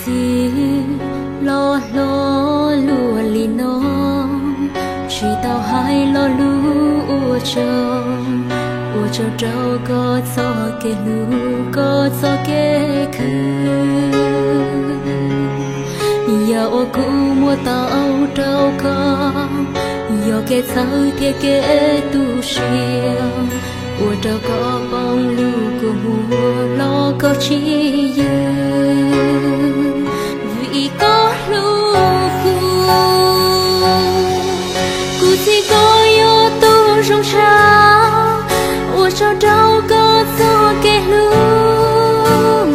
Txiv, los hlob luag li no, tsis tau hais lo lus ua tsaug, ua tsaug rau koj txoj kev hlub, koj txoj kev khwv. Yam uas kuv muab tau rau koj, yog kev txhawb thiab kev tu siab, ua rau koj poob lub kua muag los koj tsis yws. Vim koj hlub kuv, kuv txiv koj yog tus zoo tshaj. Ua tsaug rau koj txoj kev hlub,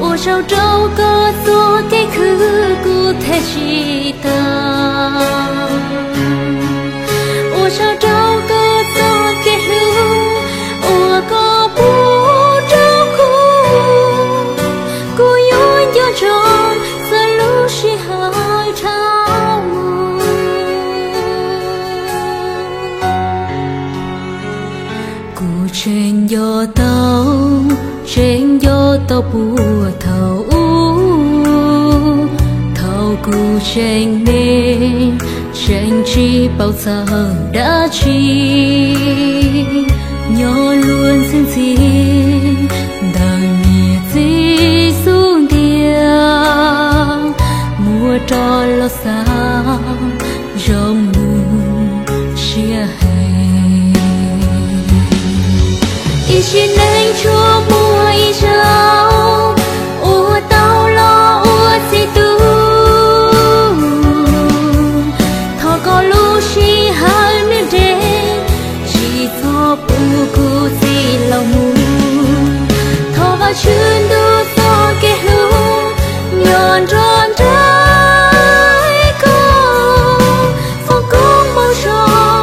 ua tsaug rau koj txoj kev khwv kuv them tsis tag. Ua tsaug rau koj txoj kev hlub uas koj pub rau kuv, kuv yuav nco ntsoov txog lub sij hawm dhau los. Kuv tseem nco tau, tseem nco tau puag thaum ub, thaum kuv tseem me, tseem tsis paub txog dab tsi, nyob luag ntxhi ntxhi ntawm niam txiv xub ntiag, muab rov los xav zoo siab heev. Ib sim neej tsuas muaj ib zaug, ua tau los ua txiv tub, thov koj lub sij hawm nws nres, tsis txhob pub kuv txij los mus. Thov Vajtswv ntuj txoj kev hlub nyob nrog nraim koj, foom koob hmoov zoo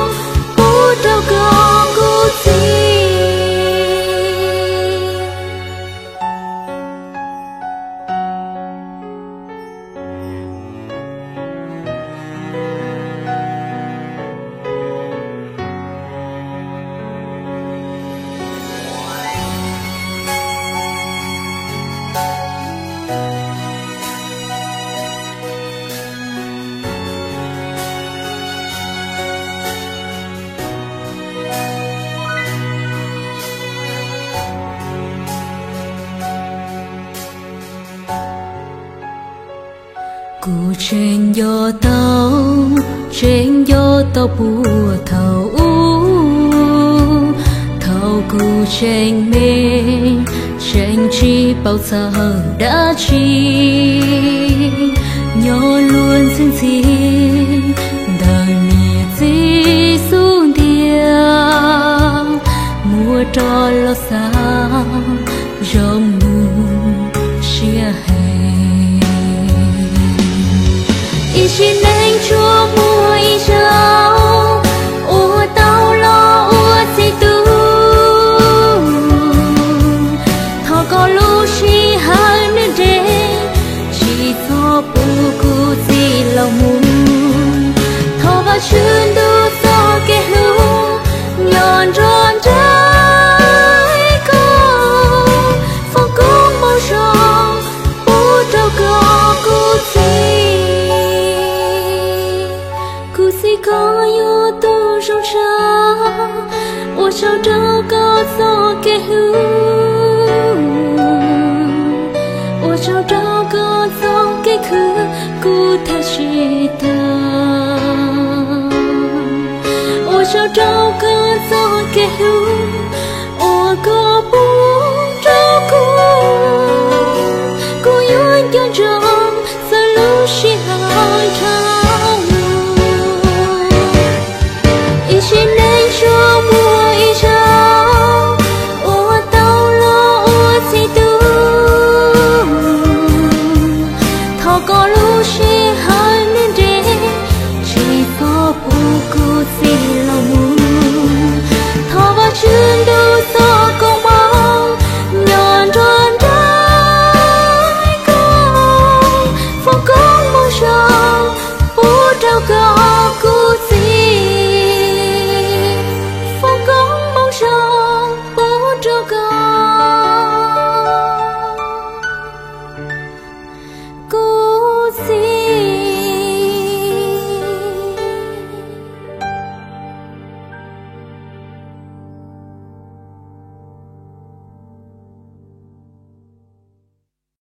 pub rau koj kuv txiv. Kuv tseem nco tau, tseem nco tau puag thaum ub, thaum kuv tseem me, tseem tsis paub txog dab tsi, nyob luag ntxhi ntxhi ntawm niam txiv xub ntiag, muab rov los xav zoo siab heev. Ib sim neej tsuas muaj ib zaug, ua tau los ua txiv tub, thov koj lub sij hawm nws nres, tsis txhob pub kuv txij los mus. Thov Vajtswv ntuj txoj kev hlub nyob nrog nraim koj, foom koob hmoov zoo pub rau koj kuv txiv. Kuv txiv koj yog tus zoo tshaj, ua tsaug rau koj txoj kev hlub, ua tsaug rau koj txoj kev khwv kuv them tsis tag. Ua tsaug rau koj txoj kev hlub